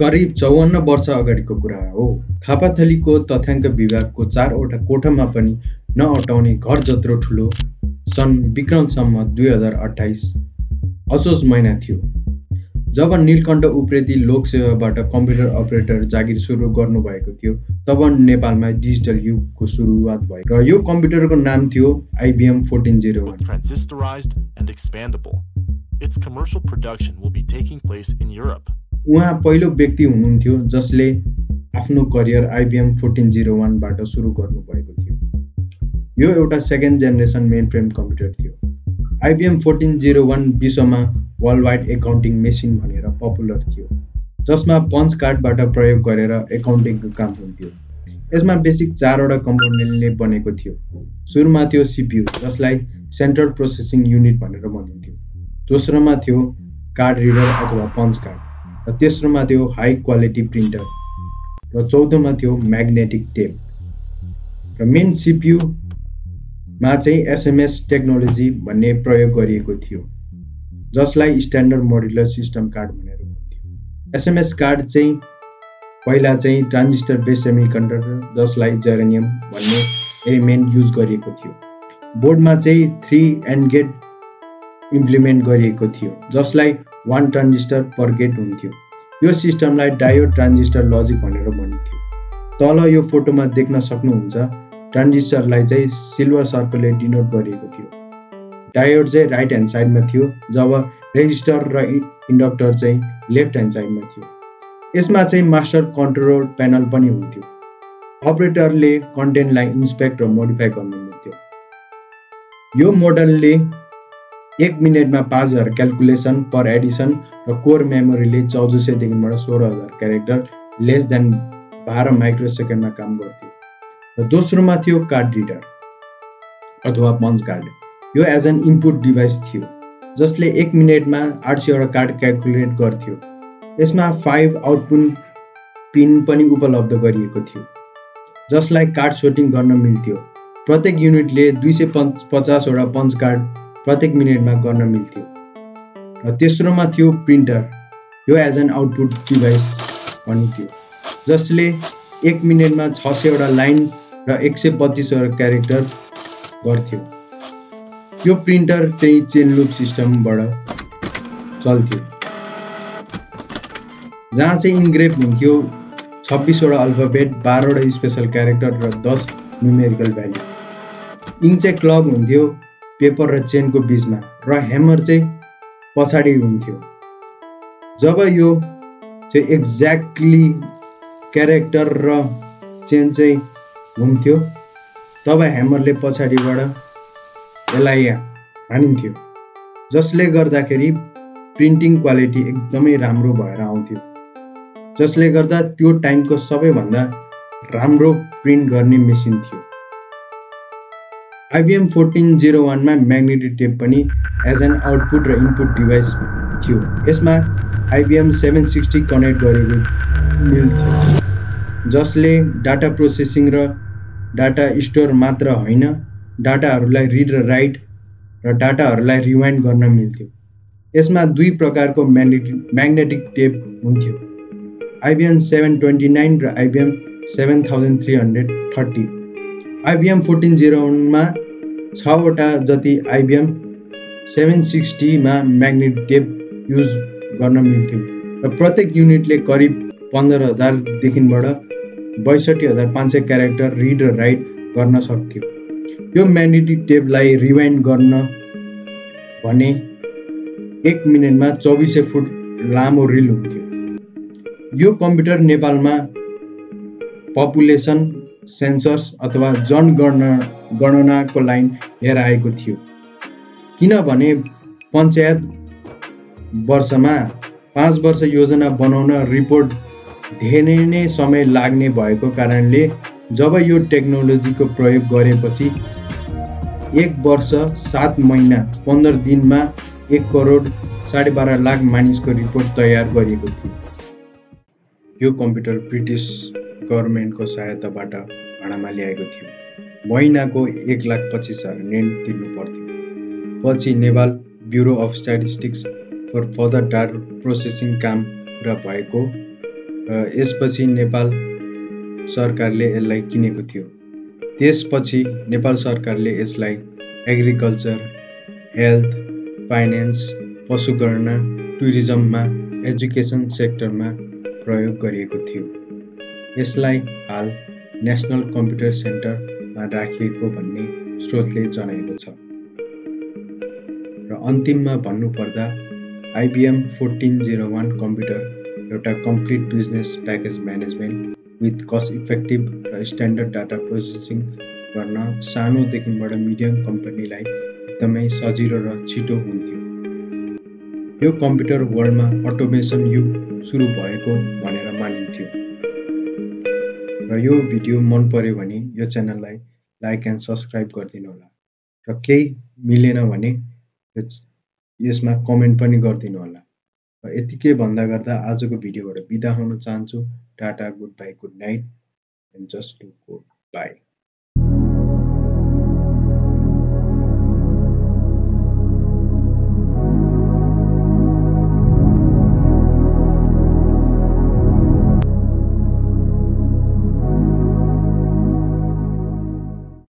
करिब 54 वर्ष अगाडिको कुरा हो। थापाथलीको तथ्याङ्क विभागको 4वटा कोठामा पनि नअटाउने घर जत्रो ठुलो सन् विक्रम सम्वत 2028 असोज महिना थियो, जब नीलकण्ठ उप्रेती लोकसेवाबाट कम्प्युटर अपरेटर जागिर सुरु गर्नुभएको थियो। तब नेपालमा डिजिटल युगको सुरुवात भयो र यो कम्प्युटरको नाम थियो IBM 1401. Transistorized and expandable. Its commercial production will be taking place in Europe. उहाँ पहिलो व्यक्ति हुनुहुन्थ्यो जसले आफ्नो करियर IBM 1401 बाट सुरु गर्नुभएको थियो। यो एउटा second generation main frame computer थियो। IBM 1401 विश्वमा वर्ल्ड वाइड एकाउन्टिङ मेसिन भनेर पपुलर थियो, जसमा पञ्च कार्डबाट प्रयोग गरेर एकाउन्टिङको काम हुन्थ्यो। यसमा बेसिक 4वटा कम्पोनेन्टले बनेको थियो। सुरुमा थियो CPU, जसलाई सेन्ट्रल प्रोसेसिङ युनिट भनेर भनिन्थ्यो। दोस्रोमा थियो कार्ड रिडर अथवा पञ्च कार्ड, र तेस्रोमा थियो हाई क्वालिटी प्रिन्टर, र चौथोमा थियो म्याग्नेटिक टेप। र मेन CPU मा चाहिँ SMS टेक्नोलोजी भन्ने प्रयोग गरिएको थियो, जसलाई स्ट्यान्डर्ड मोड्युलर सिस्टम कार्ड भनेर भनिन्थ्यो। SMS कार्ड चाहिँ पहिला चाहिँ ट्रान्जिस्टर बेस सेमिकन्डक्टर, जसलाई जेरेनियम भन्ने एलिमेन्ट युज गरिएको थियो। बोर्डमा चाहिँ 3 एन्ड गेट इम्प्लिमेन्ट गरिएको थियो, जसलाई 1 ट्रान्जिस्टर पर गेट हुन्थ्यो। यो सिस्टमलाई डायोड ट्रान्जिस्टर लजिक भनेर भनिन्थ्यो। तल यो फोटोमा देख्न सक्नुहुन्छ ट्रान्जिस्टरलाई चाहिँ सिल्भर सर्कलले डिनोट गरिएको थियो। डायोड चाहिँ राइट ह्यान्ड साइडमा थियो, जब रेजिस्टर र इन्डक्टर चाहिँ लेफ्ट ह्यान्ड साइडमा थियो। यसमा चाहिँ मास्टर कन्ट्रोल प्यानल पनि हुन्थ्यो। अपरेटरले कन्टेन्टलाई इन्स्पेक्ट र मोडिफाई गर्न मिल्थ्यो। यो मोडलले 1 मिनेटमा 5000 क्याल्कुलेसन पर एडिसन र कोर मेमोरीले 1400 देखिबाट 16000 क्यारेक्टर लेस देन 12 माइक्रोसेकेन्डमा काम गर्थ्यो। र दोस्रोमा थियो कार्ड रिडर अथवा पञ्च कार्ड। यो एज एन इनपुट डिभाइस थियो, जसले 1 मिनेटमा 800वटा कार्ड क्याल्कुलेट गर्थ्यो। यसमा 5 आउटपुट पिन पनि उपलब्ध गरिएको थियो, जसलाई कार्ड सोर्टिङ गर्न मिल्थ्यो। प्रत्येक युनिटले 250वटा पञ्च कार्ड प्रत्येक मिनेटमा गर्न मिल्थ्यो। र तेस्रोमा थियो प्रिन्टर। यो एज एन आउटपुट डिभाइस पनि थियो, जसले 1 मिनेटमा 600वटा लाइन र 132वटा क्यारेक्टर गर्थ्यो। यो प्रिन्टर चाहिँ चेन लुप सिस्टमबाट चल्थ्यो, जहाँ चाहिँ इन्ग्रेभ हुन्थ्यो 26वटा अल्फाबेट, 12वटा स्पेशल क्यारेक्टर र 10 न्युमेरिकल भ्यालु। इङ्क चाहिँ क्लग हुन्थ्यो पेपर र चेनको बिचमा, र ह्यामर चाहिँ पछाडि हुन्थ्यो। जब यो चाहिँ एक्ज्याक्टली क्यारेक्टर र चेन चाहिँ हुन्थ्यो, तब ह्यामरले पछाडिबाट यसलाई हानिन्थ्यो, जसले गर्दाखेरि प्रिन्टिङ क्वालिटी एकदमै राम्रो भएर आउँथ्यो, जसले गर्दा त्यो टाइमको सबैभन्दा राम्रो प्रिन्ट गर्ने मेसिन थियो। IBM 1401 मा म्याग्नेटिक टेप पनि एज एन आउटपुट र इनपुट डिभाइस थियो। यसमा IBM 760 कनेक्ट गरेको मिल्थ्यो, जसले डाटा प्रोसेसिङ र डाटा स्टोर मात्र होइन, डाटाहरूलाई रिड र राइट र डाटाहरूलाई रिवाइन्ड गर्न मिल्थ्यो। यसमा 2 प्रकारको म्याग्नेटिक टेप हुन्थ्यो, IBM 729 र IBM 7330। IBM 1401 मा 6वटा जति IBM 760 मा म्याग्नेटिक टेप युज गर्न मिल्थ्यो, र प्रत्येक युनिटले करिब 15000 देखिबाट 62500 क्यारेक्टर रिड र राइट गर्न सक्थ्यो। यो म्याग्नेटिक टेपलाई रिवाइन्ड गर्न भने 1 मिनेटमा 2400 फुट लामो रिल हुन्थ्यो। यो कम्प्युटर नेपालमा पपुलेसन सेन्सर्स अथवा जनगणनाको लाइन लिएर आएको थियो, किनभने पञ्चायत वर्षमा 5 वर्ष योजना बनाउन रिपोर्ट धेरै नै समय लाग्ने भएको कारणले जब यो टेक्नोलोजीको प्रयोग गरेपछि 1 वर्ष 7 महिना 15 दिनमा 1 करोड 12.5 लाख मानिसको रिपोर्ट तयार गरिएको थियो। यो कम्प्युटर ब्रिटिस गभर्नमेन्टको सहायताबाट भाडामा ल्याएको थियो। महिनाको 1,25,000 रेन्ट तिर्नु पर्थ्यो। पछि Nepal bureau of statistics for further data processing काम पुरा भएको यसपछि नेपाल सरकारले यसलाई किनेको थियो। त्यसपछि नेपाल सरकारले यसलाई एग्रिकल्चर, हेल्थ, फाइनेन्स, पशुगणना, टुरिज्ममा, एजुकेसन सेक्टरमा प्रयोग गरिएको थियो। यसलाई हाल नेसनल कम्प्युटर सेन्टरमा राखिएको भन्ने स्रोतले जनाएको छ। र अन्तिममा भन्नुपर्दा IBM 1401 कम्प्युटर एउटा complete business package management with cost effective र स्ट्यान्डर्ड डाटा प्रोसेसिङ गर्न सानोदेखि मिडियम कम्पनीलाई एकदमै सजिलो र छिटो हुन्थ्यो। यो कम्प्युटर वर्ल्डमा अटोमेसन युग सुरु भएको भनेर मानिन्थ्यो। र यो भिडियो मन पर्यो भने यो च्यानललाई लाइक एन्ड सब्सक्राइब गरिदिनु होला र केही मिलेन भने यसमा कमेन्ट पनि गरिदिनु होला। र यतिकै भन्दा गर्दा आजको भिडियोबाट बिदा हुन चाहन्छु। Tata, good by, good night and just do good by.